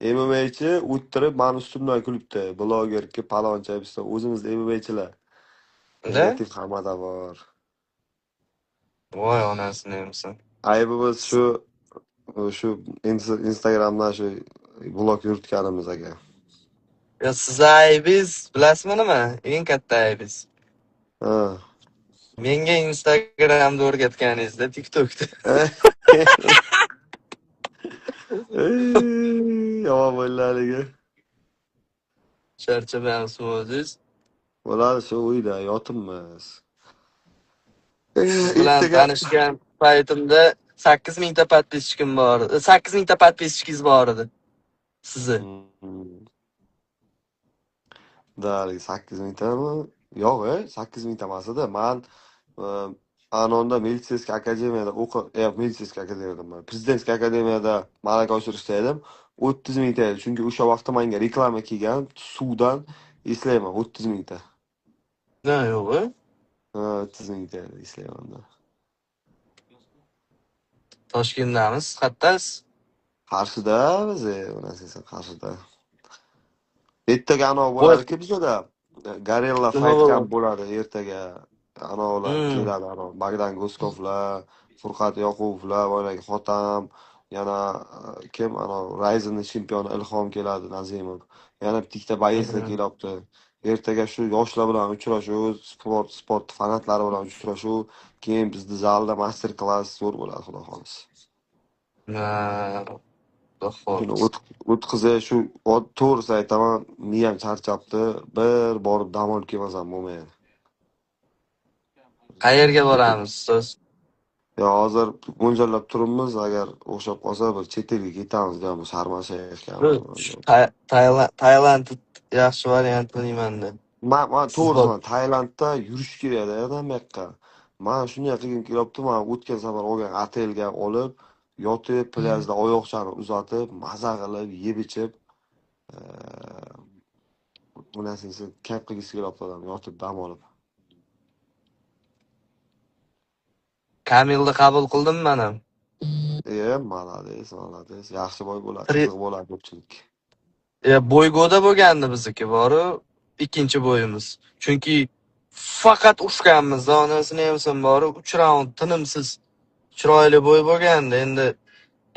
MMAchi o'tirib mani ustimdan kulibdi. Blogerki paloncha bizda o'zimiz MMAchilar. Da? Negativ hammada bor. Voy onasini emsin. Aybimiz shu Instagramdan shu blog yuritganimiz aka. Yo, sizni aybingiz bilasizmi nima? Eng katta aybingiz. Ha. Menga Instagramda o'rgatganingizda, TikTokda. Ey, yomon bo'ldi haligi. Charchamayapsizmi o'zingiz? Bo'ladi, shu uyda yotibmiz. Siz bilan Ertaga tanishgan paytimda 8000 ta подписчик im bor edi. 8000 ta подписчик ingiz bor edi. Sizni. Да, haligi 8000 tami? Yo'q, 8000 ta emas edi. Man anonda Милицейский akademiyada o'qib, Милицейский akademiyada, Президентский akademiyada malaka oshirishda edim. 30 mingta edi. Chunki o'sha vaqtda menga reklama kelgan suvdan, eslayman, 30 mingta. Na, yo'q. Ha, 30 mingta edi, eslayman. Toshkentdamiz, qayerdasiz? Qarshida biz, onasi Qarshida. Ertaga anov bo'ladiki bizada. Gorilla Nima Fight Camp bo'ladi? bo'ladi ertaga. Anovlar keladi, anov Bogdan Guskovlar, Furqat Yoqubovlar, boyagi Xotam, yana kim, anov Rizinni chempioni Ilhom keladi, Nazimov. Yana bitta ikkita боец lar kelyapti. Ertaga shu yoshlar bilan uchrashuv, sport fanatlari bilan uchrashuv, keyin bizni zalda master klass zo'r bo'ladi, xudo xohlasa. Ha, xudo Shuni xohlasa. o'tkazay shu, to'g'risini aytaman, miyam charchabdi. Bir borib dam olib kelmasam bo'lmaydi. Qayerga boramiz, ustoz? Yo, hozir mo'ljallab turibmiz, agar o'xshab qolsa bir chet elga ketamiz deyapmiz, Sharm el-Shayxga. Tailand yaxshi variant deymanda. Man Siz to'g'risi bor. Man Tailandda yurish kerak odam bu yoqqa. Man shunday qilgim kelyapti, man o'tgan safar olgan otelga olib, yotib, plyajda oyoqchani uzatib, maza qilib, yeb ichib, bu narsani kayf qilgisi kelyapti odam, yotib dam olib. Kamilni qabul qildim man ham. E, молодец, молодец. Yaxshi бой bo'ladi, qiziq bo'ladi ko'pchilik. Ya, бойго da bo'lgandi bizniki boru, ikkinchi бой imiz. Chunki faqat urushganmiz, onasini emsin boru, 3 raund tinimsiz chiroyli бой bo'lgandi. Endi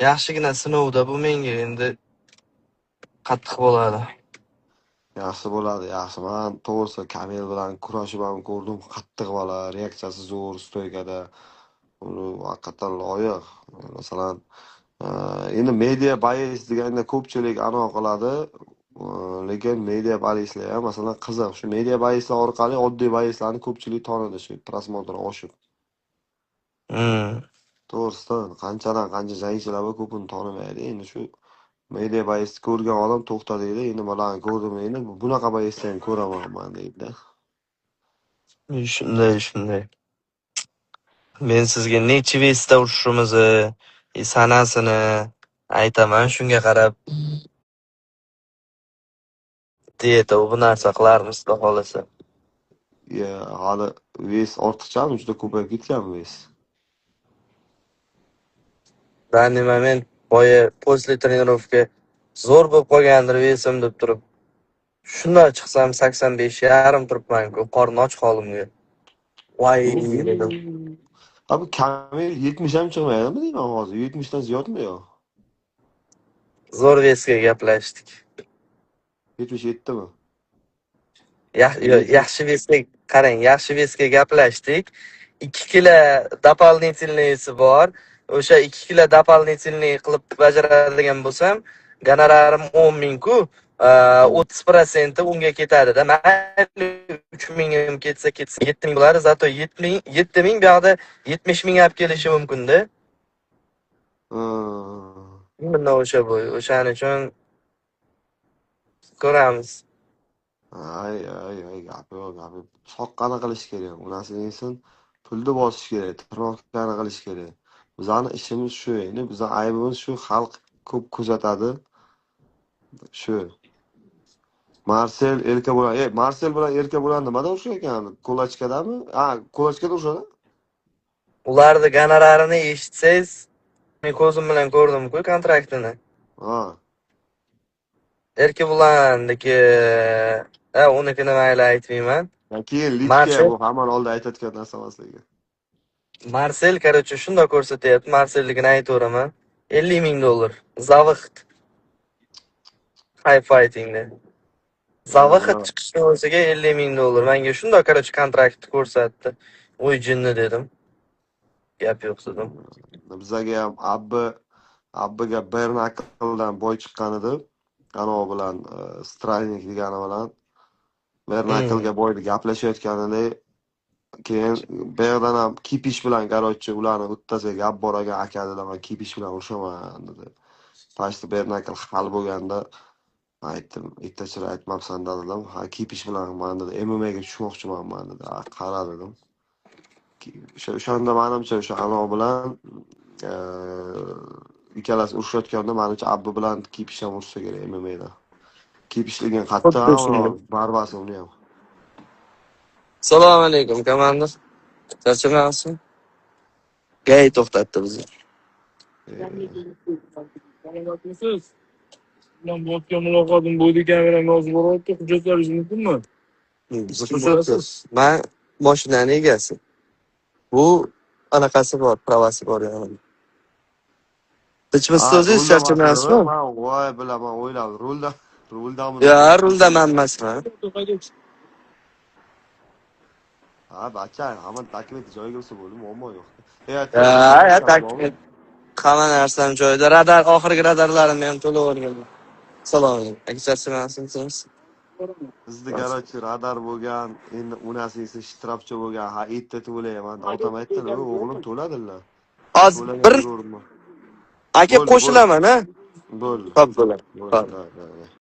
yaxshigina sinovda bu menga endi qattiq bo'ladi. Yaxshi bo'ladi, yaxshi. Man to'g'risi Kamil bilan kurashib ham ko'rdim. Qattiq bola, reaksiyasi zo'r стойка da. Uni haqiqatdan loyiq. Masalan, endi media боец deganda ko'pchilik anaqa qiladi. Lekin media боец lar ham, masalan, qiziq. Shu media боец lar orqali oddiy боец larni ko'pchilik tanidi, shu просмотр oshib. To'g'risidan qanchadan qancha jangchilar bor, ko'pini tanimaydi. Endi shu media боец ni ko'rgan odam to'xta deydi. Endi bularni ko'rdim, endi bunaqa боец ni ham ko'raman man deydi. Shunday, shunday. Men sizga necha вес da urushimizni, sanasini aytaman, shunga qarab dieta bu narsa qilarmiz, xudo xohlasa. Ya, hali вес ortiqchami? Juda ko'payib ketganmi вес? Данный момент boya после тренировка zo'r bo'lib qolgandir вес im deb turib, shunday chiqsam 85,5 turibman-ku, qorni och holimga. Voy dedim. Abi Kamil 70 ham chiqmaydimi deyman hozir. 70 dan ziyodmi yo? Zo'r вес ga gaplashdik. 77 mi? Yaxshi вес ga qarang, yaxshi вес ga gaplashdik. 2 kilo дополнительный si bor. O'sha 2 kilo дополнительный qilib bajaradigan bo'lsam, gonorarim 10 ming ku, 30% unga ketadi-da. Mayli 3 mingim ketsa ketsin, 7 ming bo'ladi. Зато 7 ming, 7 ming bu yoqda 70 ming olib kelishi mumkin-da. Именно o'sha бой. O'shaning uchun ko'ramiz. Ay, ay, ay, gap yo'q, gap yo'q. Soqqani qilish kerak. Unasini inson pulni bosish kerak, tirnoqlarni qilish kerak. Bizani ishimiz shu. Endi bizani aybimiz shu, xalq ko'p kuzatadi. Shu. Marsel Erka bilan, Marsel bilan Erka bilan nimada urushar ekan? Кулачка dami? Ha, кулачка da urushadi. Ularni gonorarini eshitsangiz, men ko'zim bilan ko'rdim-ku kontraktini. Ha. Erkebulandiki, ha, unikini mayli aytmayman. Keyin личка Marsel, bu hammani oldida aytayotgan narsa emasligi. Marsel, короче, shundoq ko'rsatyapti. Marselligini aytaveraman. 50 ming dollar. За выход. Hype Fightingda. За выход Ular chiqishni o'ziga 50 ming dollar. Menga shundoq, короче, kontraktni ko'rsatdi. Voy jinni dedim. Gap yo'q dedim. Bizaga ham Abbiga Bare Knuckle'dan бой chiqqan edi. Anavi bilan Straynik degani bilan Bare Knuckle'ga бой ni gaplashayotganida, keyin bu yoqdan ham Kipish bilan, короче, ularni o'rtasiga gap bor ekan. Aka, dedi, man Kipish bilan urushaman, dedi. Pashta Bare Knuckle hal bo'lganda aytdim, ertachilar aytmabsan dedim. Ha, Kipish bilan man, dedi, MMAga tushmoqchiman man, dedi. Ha, qara, dedim. O'shanda manimcha o'sha anavi bilan ikkalasi urushayotganda, manimcha, Abbi bilan Kipish ham urushsa kerak MMAda. Kipish degan qattiq Xuddi shunday. борьба si uni ham. Assalomu alaykum, komandir. Charchamayapsizmi? ГАИ to'xtatdi bizni. Salomatmisiz? Bilan bo'layotgan muloqotim bodi kameramga yozib boryapti. Hujjatlaringiz mumkinmi? Biz Kim hujjat bo'lasiz? Man mashinani egasi. Bu anaqasi bor, права si bor yonida. Tinchmisiz Ha, o'zingiz, rulda charchamayapsizmi? Man voy bilaman, o'yladim. Rulda, ruldami? Yo, rulda man emasman. Haydovchi. Ha, bacha, hamma dokument joyiga bo'lsa bo'ldi, muammo yo'q. E, Ya, dokument hamma narsam joyida. Radar, oxirgi radarlarimni ham to'lab olganman. Assalomu alaykum. Aka, charchamayapsizmi? Bizda, короче, radar bo'lgan, endi unasi esa штраф cha bo'lgan. Ha, erta to'layman. Otam aytdilar, o'g'lim to'ladilar. Hozir To'lamay bir yuraverma. aka Bo'ldi, bo'ldi. qo'shilaman, ha? Bo'ldi. Xo'p, bo'ladi. Bo'ldi. Xo'p. Да, да, да.